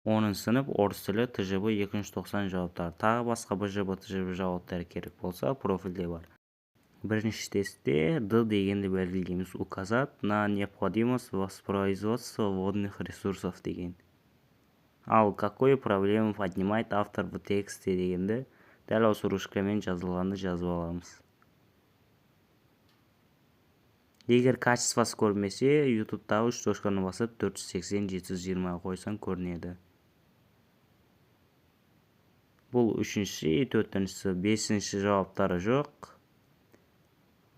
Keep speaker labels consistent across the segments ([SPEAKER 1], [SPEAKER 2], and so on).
[SPEAKER 1] 10-сынып орыс тілі ТЖБ 2-тоқсан жауаптары. Тағы басқа БЖБ, ТЖБ жауаптары керек болса, профильде бар. Бірінші тестте Д дегенді белгілейміз. Указать на необходимость воспроизводства водных ресурсов деген. Ал какую проблему поднимает автор в тексте дегенді дәл осы ручкамен жазылғанды жазып аламыз. Егер качествосы көрінбесе, YouTube'дағы үш точканы басып 480 720 қойсаң көрінеді. Бұл үшінші, төртіншісі, бесінші жауаптары жоқ.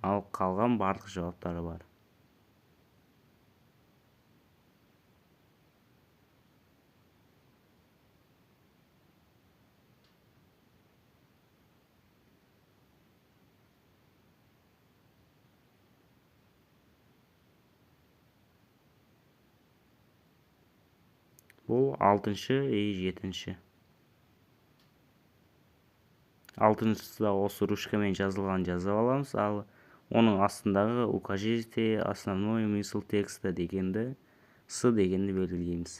[SPEAKER 1] Ал қалған барлық жауаптары бар. Бұл алтыншы и жетінші. Алтыншысы да осы ручкамен жазылған жазып аламыз, ал оның астындағы укажите основной смысл текста дегенді С дегенді белгілейміз.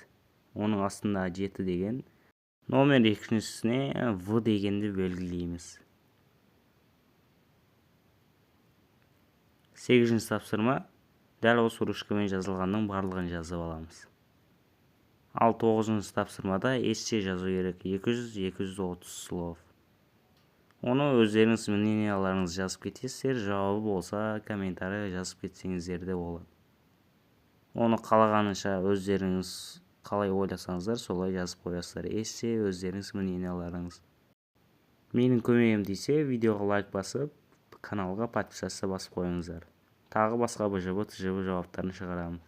[SPEAKER 1] Оның астындағы 7 деген номер екіншісіне В дегенді белгілейміз. 8-ші тапсырма дәл осы ручкамен жазылғанның барлығын жазып аламыз. Ал 9-шы тапсырмада эссе жазу керек, 200-230 слов. Оны өздеріңіз мненияларыңызды жазып кетесіздер, жауабы болса комментарий жазып кетсеңіздер де болады. Оны қалағанынша өздеріңіз қалай ойласаңыздар солай жазып қоясыздар. Эссе өздеріңіз мненияларыңыз. Менің көмегім тисе, видеоға лайк басып, каналға подписаться басып қойыңыздар. Тағы басқа БЖБ, ТЖБ жауаптарын шығарамын.